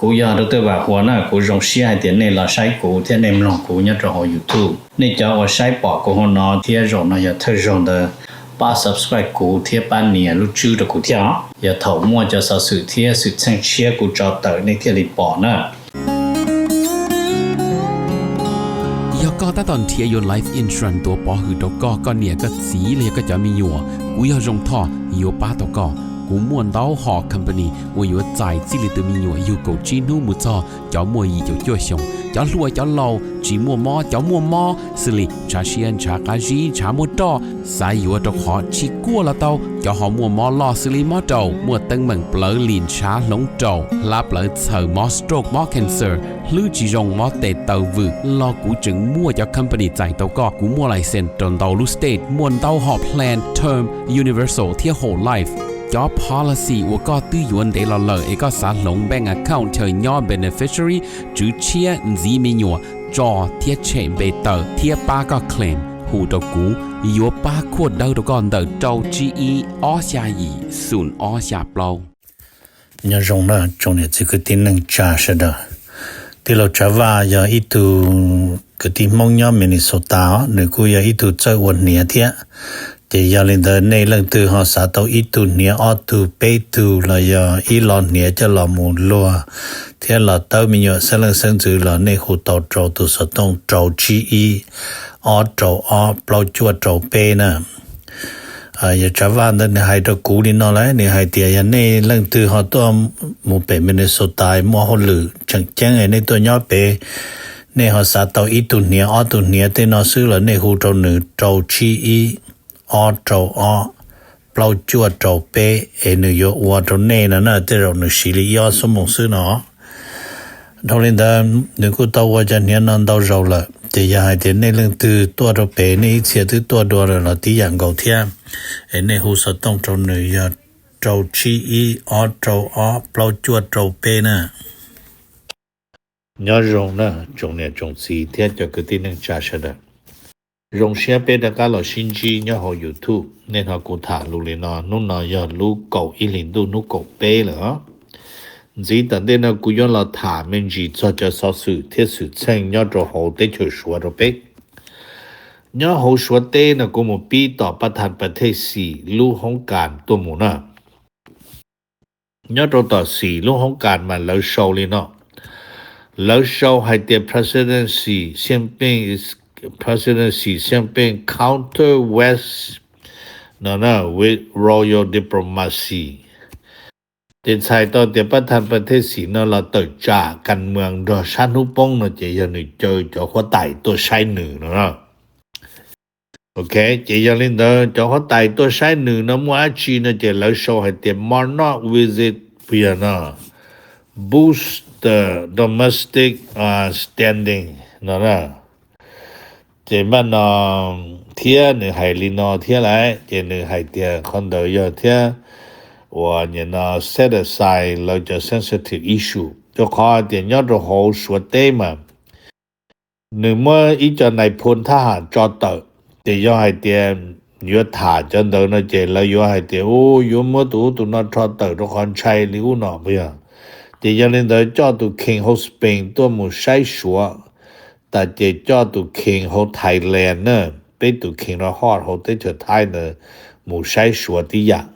Kuv yog Dr. Vam Huas na, kuv zoo siab hais tias nej los saib kuv thiab nej mloog kuv nyob rau hauv YouTube. Nej cov uas saib pom kuv hauv no thiab zaum no yog thawj zaug ntawd, pab subscribe kuv thiab pab nias lub tswb rau kuv thiab os. Yog thaum muaj cov xov xwm thiab xwm txheej tshiab kuv tso tawm nej thiaj li pom na. Yog koj tab tom nrhiav yuav life insurance tuav pov hwm rau koj, koj niam koj txiv los yog koj cov me nyuam, kuv yog Zoo Thoj yuav pab tau koj. Kuv muaj ntau hom company uas yuav txais txij li tus me nyuam yug kaum tsib hnub mus txog cov muaj yim caum cuaj xyoos, cov hluas cov laus, tsis muaj mob cov muaj mob, xws li ntshav siab ntshav qab zib ntshav muaj roj, xav yuav rau qhov tsis kuaj los tau, cov ho muaj mob loj xws li mob raum, muaj teeb meem plawv lim ntshav hloov raum, hlab plawv txhaws, mob stroke mob cancer, hlwb tsis zoo mob tes taw vwm los kuv tseem muaj cov company txais tau koj. Kuv muaj license rau ntau lub state, muaj ntau hom plan term, universal thiab whole life. Cov policy uas koj twb yuav ntev los lawm es koj xav hloov bank account chaw nyob beneficiary, tswv tshiab, ntxiv me nyuam, tso thiab tshem npe tawm thiab pab koj claim, hu rau kuv, yuav pab khuaj dawb rau koj ntawm rau tsib ib ob xya yim xoom ob xya plaub. Nyob zoo na tsoom niam txiv kwv tij neej tsa sawv daws. Tij laug Tsav Vaj yog ib tug kwv tij Hmoob nyob Minnesota os, nws kuj yog ib tug txawj ua hniav thiab. Ces yog li ntawd nej leej twg ho xav tau ib tug hniav ob tug peb tug los yog ib lo hniav coj los mus luag thiab los tawb me nyuam xeeb leej xeeb ntxwv los nej hu tau rau tus xov tooj rau tsib ib ob rau ob plaub cuaj rau peb na. Yog Tsav Vaj ntawd nws hais rau kuv li no lawm, nws hais tias yog nej leej twg ho tuaj mus pem Minnesota muaj hauj lwm tseem ceeb nej tuaj nyob pem, nej ho xav tau ib tug hniav ob tug hniav tej no xwb los nej hu rau nws rau tsib ib ob rau ob plaub cuaj rau peb es nws yuav ua rau nej no na, tej zaum nws siv li ib ob xuab moos xwb no. Dhau li ntawd nws kuj tau ua cov hniav no ntau zaus lawm, ces yog hais tias nej leej twg tuaj rau pem nej ib txhia twb tuaj dua lawm los tib yam nkaus thiab, es nej hu xov tooj rau nws yog rau tsib ib ob rau ob plaub cuaj rau peb na. Nyob zoo na tsoom niam tsoom txiv thiab cov kwv tij neej tsa sawv daws. Zoo siab peb rov qab los sib ntsib nyob hauv YouTube. Nej hnov kuv tham lus li no, hnub no yog lub kaum ib hlis ntuj hnub kaum peb lawm os. Ntxiv tom ntej no kuv yuav los tham me ntsis txog cov xov xwm thiab xwm txheej nyob rau hauv teb chaws Suav rau peb. Nyob hauv Suav teb no kuv mus pib tom Pab Thas Pas Thej Xis lub hoob kas tuaj mus na. Nyob rau tom Xis lub hoob kas mas lawv sau li no, lawv sau hais tias President Xi Jinping, President Xi Jinping counter West no na with royal diplomacy. Ces txhais tau tias Pab Thas Pas Thej Xis no los tawm tsam kas mas nrog sab hnub poob no ces yog nws caw cov huab tais tuaj saib nws no. Ok, ces yog li ntawd cov huab tais tuaj saib nws no muaj dab tsi no ces lawv sau hais tias might not visit, puas yog no, boost the domestic standing no. Ces npaj no thiab nws hais li no thiab lawm, ces nws hais tias qhov ntawd yog thiab uas nim no set aside lawv cov sensitive issue, rau qhov tias nyob rau hauv Suav teb mas nws muab ib co nais phoo thab ham tso tawm, ces yog hais tias yuav tham cov ntawd no ces lawv yuav hais tias u yuav muab tus ub tus no rho tawm rau qhov ntshai li ub no puas yog. Ces yog li ntawd coj tus khees hauv Spain tuaj mus saib Suav, tas ces coj tus khees hauv Thailand na, peb tus khees no hoj hauv teb chaws Thaib ntawd mus saib Suav tib yam.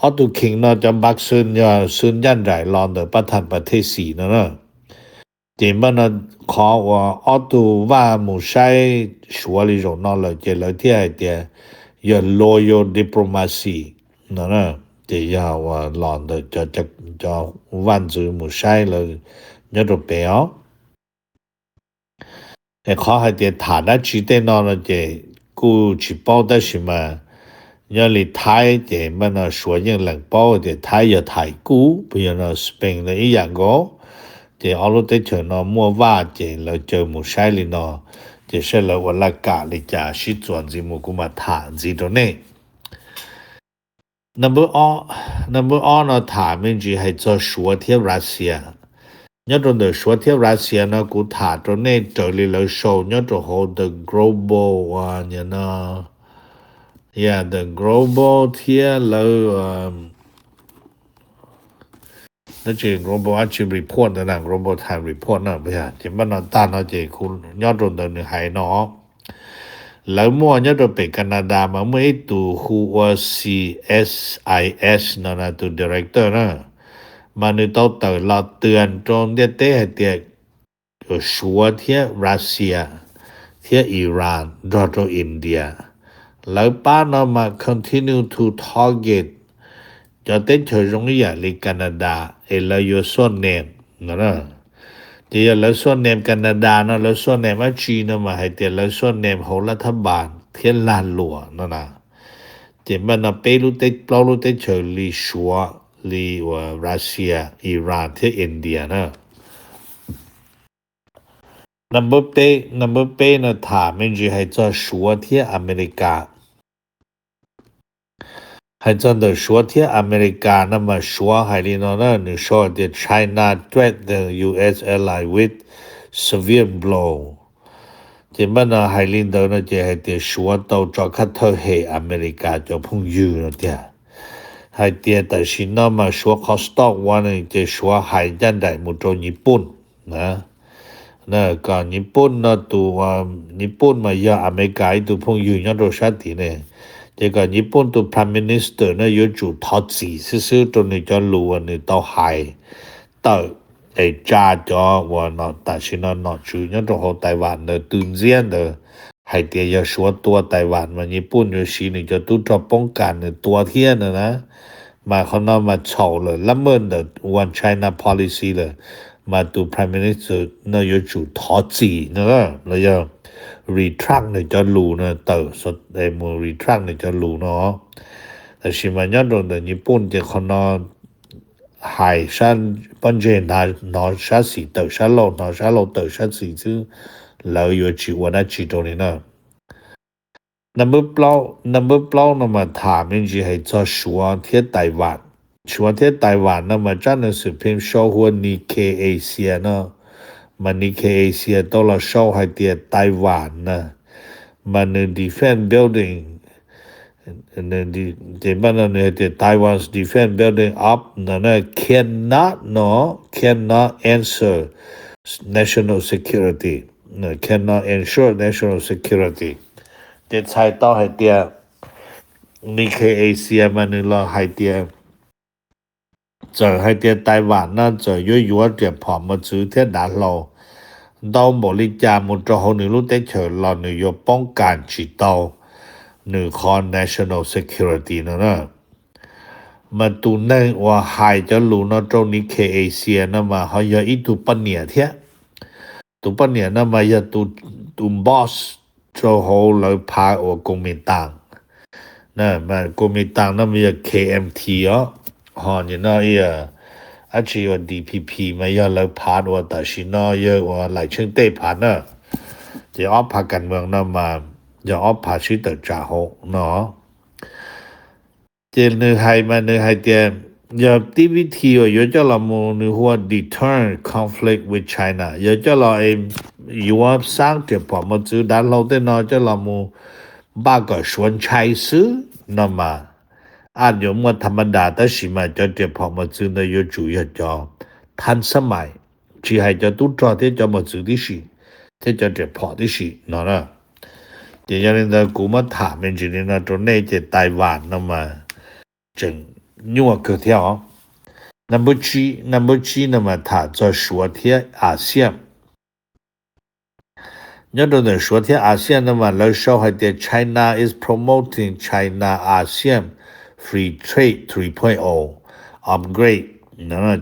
Ob tus khees no cov npaj xwb yog xwb ncaj nraim los ntawm Pab Thas Pas Thej Xis no na. Ces npaj no qhov uas ob tug vaj mus saib Suav li zaum no lawm ces lawv thiaj hais tias yog loyal diplomacy no, ces yog uas los ntawm cov vaj ntxwv mus saib lawv nyob rau pem os. Es qhov hais tias tham dab tsi tej no no ces kuj tsis paub tab sis mas nyob li Thaib ces npaj no Suav yeej lees paub tias Thaib yog Thaiv kuj puas yog no Spain los ib yam nkaus. Ces ob lub teb chaws no muaj vaj ces lawv caw mus saib li no, ces saib lawv ua laj kam li cas sib txuas ntxiv mus kuv mam tham ntxiv rau nej. Number ob no tham me ntsis hais txog Suav thiab Russia. Nyob rau ntawm Suav thiab Russia no kuv tham rau nej raws li lawv sau nyob rau hauv The Global, no, yeah, The Global thiab lawv Tab sis Global Action Report ntawd na, Global Times Report na, ces npaj no tag no ces kuv nyob rau ntawd nws hais no. Lawv muaj nyob rau pem Canada mas muaj ib tug hu ua C S I S no na, tus director na, mas nws tau tawm los twag rau ntiaj teb hais tias Suav thiab Russia thiab Iran nrog rau India, lawv pab no mas continue to target cov teb chaws zoo ib yam li Canada es lawv yuav xuab nees no. Ces yog lawv xuab nees Canada no, lawv xuab nees dab tsi no mas hais tias lawv xuab nees hauv lab thab npas thiab lag luam no na. Ces npaj no peb lub teb, plaub lub teb chaws li Suav, li uas Russia, Iran thiab India na. Number peb, number peb no tham me ntsis hais txog Suav thiab Amelikas. Hais txog ntawm Suav thiab Amelikas no mas Suav hais li no na, nws sau hais tias China threat the U S ally with severe blow. Ces npaj no hais li ntawd no ces hais tias Suav tau tso khab thawj hem Amelikas cov phooj ywg no tiag. Hais tias tam sim no mas Suav qhov stop warning ces Suav hais ncaj nraim mus rau Nyij Pooj na. Kom Nyij Pooj no tus, Nyij Pooj mas yog Amelikas ib tug phooj ywg nyob rau sab tid ne. Ces kom Nyij Pooj tus Prime Minister no yuav tsum thov txim xwb xwb rau nws cov lus uas nws tau hais tawm es tsa cov uas tam sim no nom tswv nyob rau hauv Taiwan ntawd tw ntxiab ntawd hais tias yog Suav tua Taiwan mas Nyij Pooj yuav siv nws cov tub rog poob kas nws tua thiab no na. Mas qhov no mas txhaum lawm, lab maj ntawm One China Policy lawm, mas tus Prime Minister no yuav tsum thov txim no los yog retract nws cov lus no, tawm mus retract nws cov lus no. Tab sis mas nyob rau ntawm Nyij Pooj ces qhov no hais sab pob ntseg hnov sab xis tawm sab laug, hnov sab laug tawm sab xis xwb, lawv yuav tsis ua dab tsi rau li na. Number plaub, number plaub no mas tham me ntsis hais txog Suav thiab Taiwan. Suav thiab Taiwan no mas tsab neeg xwm phim sau hu ua Nikkei Asia no, mas Nikkei Asia tau los sau hais tias Taiwan na, mas nws defense building, ces npaj no nws hais tias Taiwan's defense building up no na cannot no, cannot answer national security, cannot ensure national security. Ces txhais tau hais tias Nikkei Asia mas nws los hais tias txawm hais tias Taiwan no txawm yuav yuav riam phom mos txwv thiab dav hlau ntau npaum li cas mus rau hauv nws lub teb chaws los nws yuav poob kas tsis tau nws qhov national security no na. Mas tus neeg uas hais cov lus no rau Nikkei Asia no mas ho yog ib tug poj niam thiab. Tus poj niam no mas yog tus boss rau hauv lawv phav uas Kuomintang. Kuomintang no mas yog K M T os, ho nim no dab tsi uas D P P mas yog lawv phav uas tam sim no yog uas Laim Tsheej Tej phav na. Ces ob phav kas mees no mas yog ob phav sib tawm tsam hauv no. Ces nws hais mas nws hais tias yog tib vib thi uas yuav coj los mus nws hu ua deter conflict with China, yog coj los yuav xab riam phom mos txwv dav hlau tej no coj los mus npaj kom Suav ntshai xwb no mas, a yuav muaj tham ma das tab sis mas cov riam phom mos txwv ntawd yuav tsum yog cov thab xab mais, tsis hais cov tub rog thiab cov mos txwv tib si, thiab cov riam phom tib si no na. Ces yog li ntawd kuv muab tham me ntsis li no rau nej ces Taiwan no mas tseem nyuaj kawg thiab os. Number tsib, number tsib no mas tham txog Suav thiab ASEAN. Nyob rau ntawm Suav thiab ASEAN no mas lawv sau hais tias China is promoting China ASEAN free trade three point o upgrade.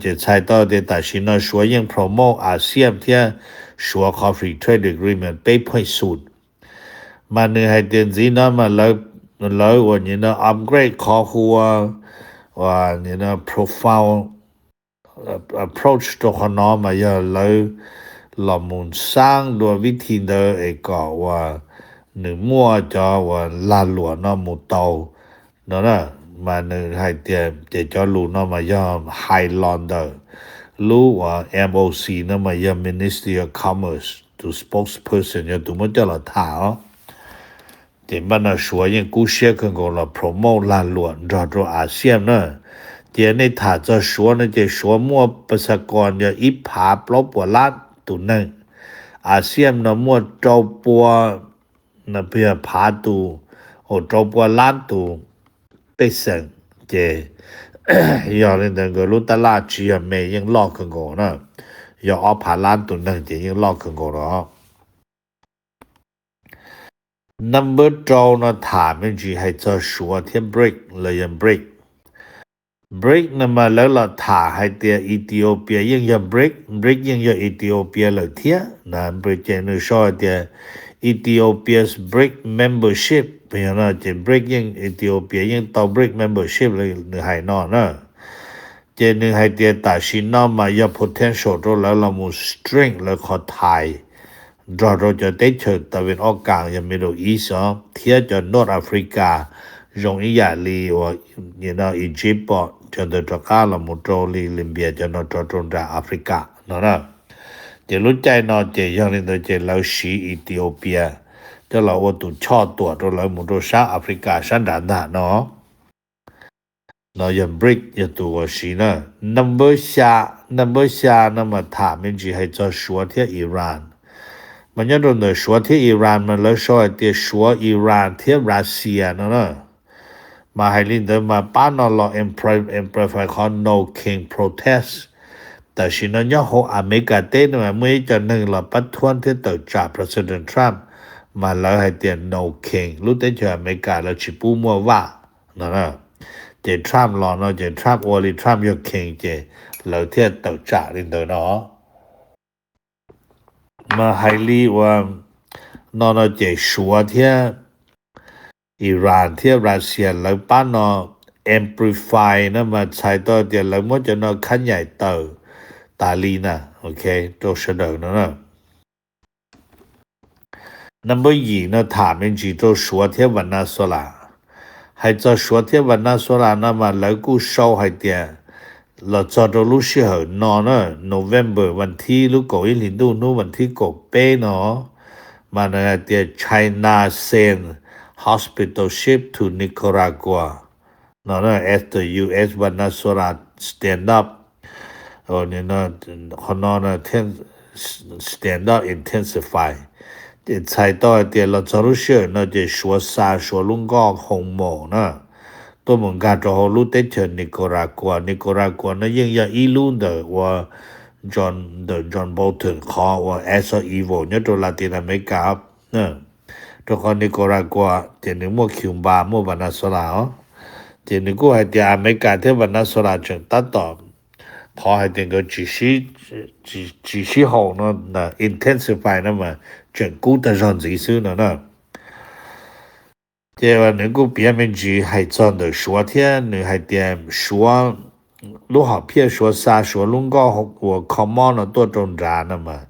Ces txhais tau tias tam sim no Suav yeej promote ASEAN thiab Suav qhov free trade agreement peb point xu. Mas nws hais tias ntxiv no mas lawv uas nim no upgrade qhov hu ua nim no profound approach rau qhov no mas yog lawv los mus xab dua vib thi ntawd es kom uas nws muaj cov uas lag luam no mus tau no na. Mas nws hais tias ces cov lus no mas yog hais los ntawm lub uas M O C no mas yog Ministry of Commerce tus spokesperson yog tus muab coj los tham os. Ces npaj no Suav yeej kub siab kawg nkaus los promote lag luam nrog rau ASEAN na. Cia nej tham txog Suav no ces Suav muaj pas xas kos yog ib phav plaub puas lab tus neeg. ASEAN no muaj rau pua, no pia phav tus, rau pua lab tus pej xeem, ces yog li ntawd nkawd lub tab laj tsis yog me, yeej loj kawg nkaus na. Yog ob phav lab tus neeg ces yeej loj kawg nkaus no. Number rau no tham me ntsis hais txog Suav thiab BRIC los yog BRIC. BRIC no mas lawv los tham hais tias Ethiopia yeej yog BRIC, BRIC yeej yog Ethiopia lawm thiab na. Ces nws sau hais tias Ethiopia's BRIC membership, no ces BRIC yeej, Ethiopia yeej tau BRIC membership li nws hais no na. Ces nws hais tias tam sim no mas yog potential rau lawv los mus strengthen lawv qhov ties nrog rau cov teb chaws tawm vim ob kas yog Middle East os, thiab cov North Africa, zoo ib yam li uas Egypt os, cov ntawd rov qab los mus rau li Libya, cov no rov rau nram Africa no na. Ces lub caij no ces yog li ntawd ces lawv siv Ethiopia coj los ua tus choj tuam rau lawv mus rau sab Africa sab nrad ntag no. No yog BRIC yog tus uas siv na. Number xya, number xya no mas tham me ntsis hais txog Suav thiab Iran. Mas nyob rau ntawm Suav thiab Iran mas lawv sau hais tias Suav, Iran thiab Russia no na. Mas hais li ntawd mas pab no los amplify qhov no king protest. Tam sim no nyob hauv Amelikas teb no mas muaj ib co neeg los pab thuab thiab tawm tsam President Trump, mas lawv hais tias no king, lub teb chaws Amelikas lawv tsis pub muaj vaj no. Ces Trump los no ces Trump ua li Trump yog king ces lawv thiaj tawm tsam li ntawd no. Mas hais li uas no no ces Suav thiab Iran thiab Russia lawv pab no amplify no mas txhais tau tias lawv muab cov no khab nyaim tawm tas li na, ok, rau sawv daws no na. Number yim no tham me ntsis rau Suav thiab Venezuela. Hais txog Suav thiab Venezuela no mas lawv kuj sau hais tias los txog rau lub sij hawm no na, November vas thib lub kaum ib hlis ntuj hnub vas thib kaum peb no, mas nws hais tias China send hospital ship to Nicaragua no, as the U S Venezuela stand up, qhov no stand up intensify. Ces txhais tau hais tias los txog lub sij hawm no ces Suav xa Suav lub nkoj Hoo Maum na tuaj mus nkag rau hauv lub teb chaws Nicaragua. Nicaragua no yeej yog ib lub ntawm uas ntawm John Bolton qhov uas as evil nyob rau Latin America. Rau qhov Nicaragua ces nws muaj Cuba, muaj Venezuela os. Ces nws kuj hais tias Amelikas thiab Venezuela tseem tab tom, qhov hais tias nkawd tsis sib haum no, intensify no mas tseem kub tag zog ntxiv xwb no na. Ces nws kuj piav me ntsis hais txog ntawm Suav thiab nws hais tias Suav, lub hom phiaj Suav xa Suav lub nkoj uas kho mob no tuaj rau nrad no mas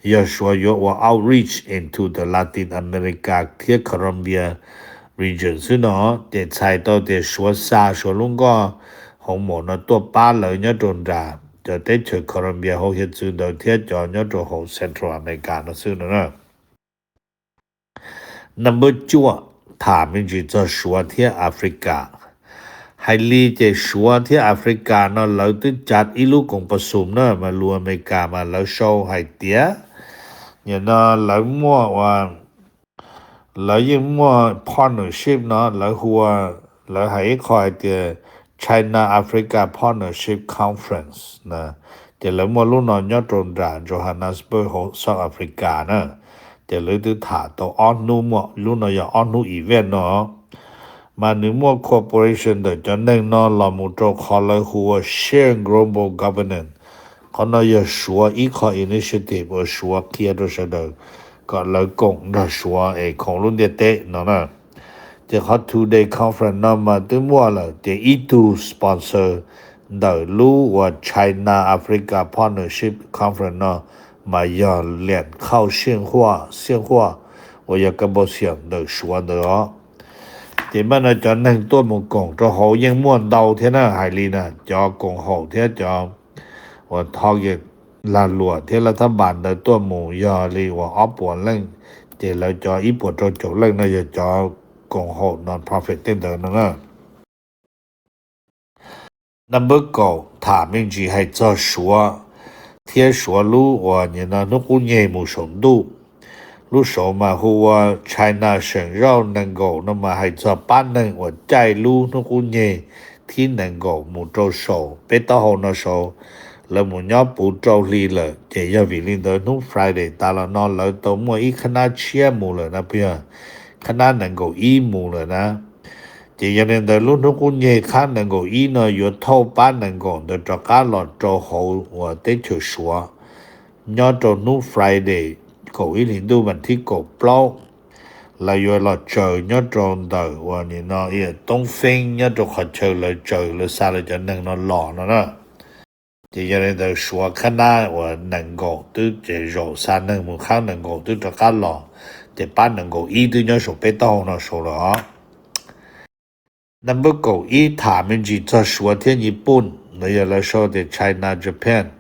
yog Suav yuav ua outreach into the Latin America thiab Caribbean region xwb no. Ces txhais tau tias Suav xa Suav lub nkoj Hoo Maum no tuaj pab lawv nyob rau nram cov teb chaws Caribbean hauv hiav txwv ntawd thiab cov nyob rau hauv Central America no xwb no na. Number cuaj, tham me ntsis txog Suav thiab Africa. Hais li ces Suav thiab Africa no lawv twb cav ib lub koom pas xum na mas lus Amelikas mas lawv sau hais tias nim no lawv muaj ua, lawv yeej muaj partnership no lawv hu ua, lawv hais ib qho hais tias China Africa Partnership Conference na. Ces lawv muaj lub no nyob rau nram Johannesburg hauv South Africa na. Ces lawv twb tham tau ob hnub, muaj lub no yog ob hnub event no. Mas nws muaj cooperation ntawm cov neeg no los mus rau qhov lawv hu ua shared global governance. Qhov no yog Suav ib qho initiative uas Suav qhia rau sawv daws kom lawv koom nrog Suav es khoom lub ntiaj teb no na. Ces qhov two day conference no mas twb muaj lawm ces ib tug sponsor ntawm lub uas China Africa Partnership Conference no mas yog Liam Khauj Xyeej Huaj, Xyeej Huaj uas yog ka npau xyeem ntawm Suav ntawd os. Ces mas no cov neeg tuaj mus koom rau hauv yeej muaj ntau thiab na, hais li na cov koom haum thiab cov uas thov lag luam thiab laj thab npas ntawd tuaj mus yog li uas ob puas leej, ces lawv cov ib puas rau caum leej no yog cov koom haum non-profit tej ntawd no na. Number kaum tham me ntsis hais txog Suav thiab Suav lub uas nim no hnub qub nyeg mus saum ntuj. Lub saud mas hu ua China seem zauj nees nkaum no mas hais txog pab neeg uas caij lub hnub qub nyeg thib nees nkaum mus rau saum peb taub hau no saud, lawv mus nyob puv rau hli lawm. Ces yog vim li ntawd hnub Friday tas los no lawv tau muaj ib qhab nab tshiab mus lawm na, puas yog qhab nab nees nkaum ib mus lawm na. Ces yog li ntawd lub hnub qub nyeg qhab nees nkaum ib no yuav thauj pab nees nkaum ntawd rov qab los rau hauv uas teb chaws Suav nyob rau hnub Friday kaum ib hlis ntuj vas thib kaum plaub. Lawv yuav los tsaws nyob rau ntawm uas nim no Toob Feeb nyob rau qhov chaw lawv tsaws lawv xa lawv cov neeg no los no na. Ces yog li ntawd Suav qhab nab uas nees nkaum twb ces zaum xa neeg mus qhab nees nkaum twb rov qab los, ces pab nees nkaum ib twb nyob saum peb taub hau no saud lawm os. Number kaum ib tham me ntsis txog Suav thiab Nyij Pooj, los yog lawv sau tias China Japan.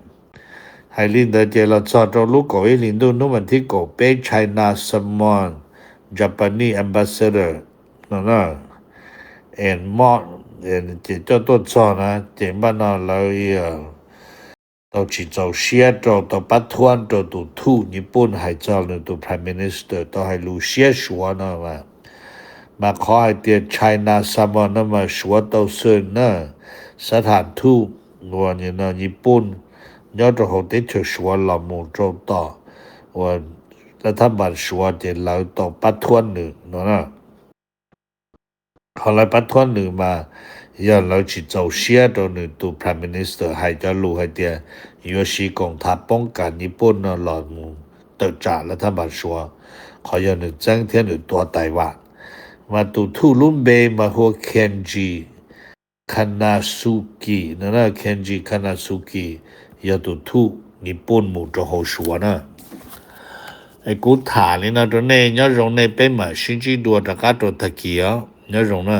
Hais li ntawd ces los txog rau lub kaum ib hlis ntuj hnub vas thib kaum peb China summon Japanese ambassador no na, and mo ces coj tuaj txog na ces npaj no lawv tau tsis txaus siab rau tau pab thuab rau tus thuj Nyij Pooj hais txog nws tus prime minister tau hais lus siab Suav no mas, mas qhov hais tias China summon no mas Suav tau xwm na, xab tham thuj uas nim no Nyij Pooj nyob rau hauv teb chaws Suav los mus rau tom uas lab thab npas Suav ces lawv tau pab thuab nws no na. Qhov lawv pab thuab nws mas yog lawv tsis txaus siab rau nws tus prime minister hais cov lus hais tias yuav siv koom thav poob kas Nyij Pooj no los mus tawm tsam lab thab npas Suav, qhov yog nws txeeb thiab nws tuav Taiwan. Mas tus thuj lub npe mas hu ua Kenji Kanasuki no na, Kenji Kanasuki yog tus thuj Nyij Pooj mus rau hauv Suav na. Es kuv tham li no rau nej, nyob zoo nej, peb mam sib ntsib dua rov qab rau tag kis os, nyob zoo na.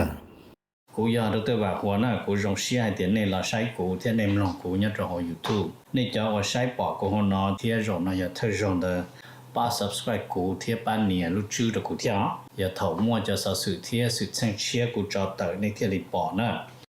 Kuv yog Dr. Vam Huas na, kuv zoo siab hais tias nej los saib kuv thiab nej mloog kuv nyob rau hauv YouTube. Nej cov uas saib pom kuv hauv no thiab zaum no yog thawj zaug ntawd, pab subscribe kuv thiab pab nias lub tswb rau kuv thiab os. Yog thaum muaj cov xov xwm thiab xwm txheej tshiab kuv tso tawm nej thiaj li pom na.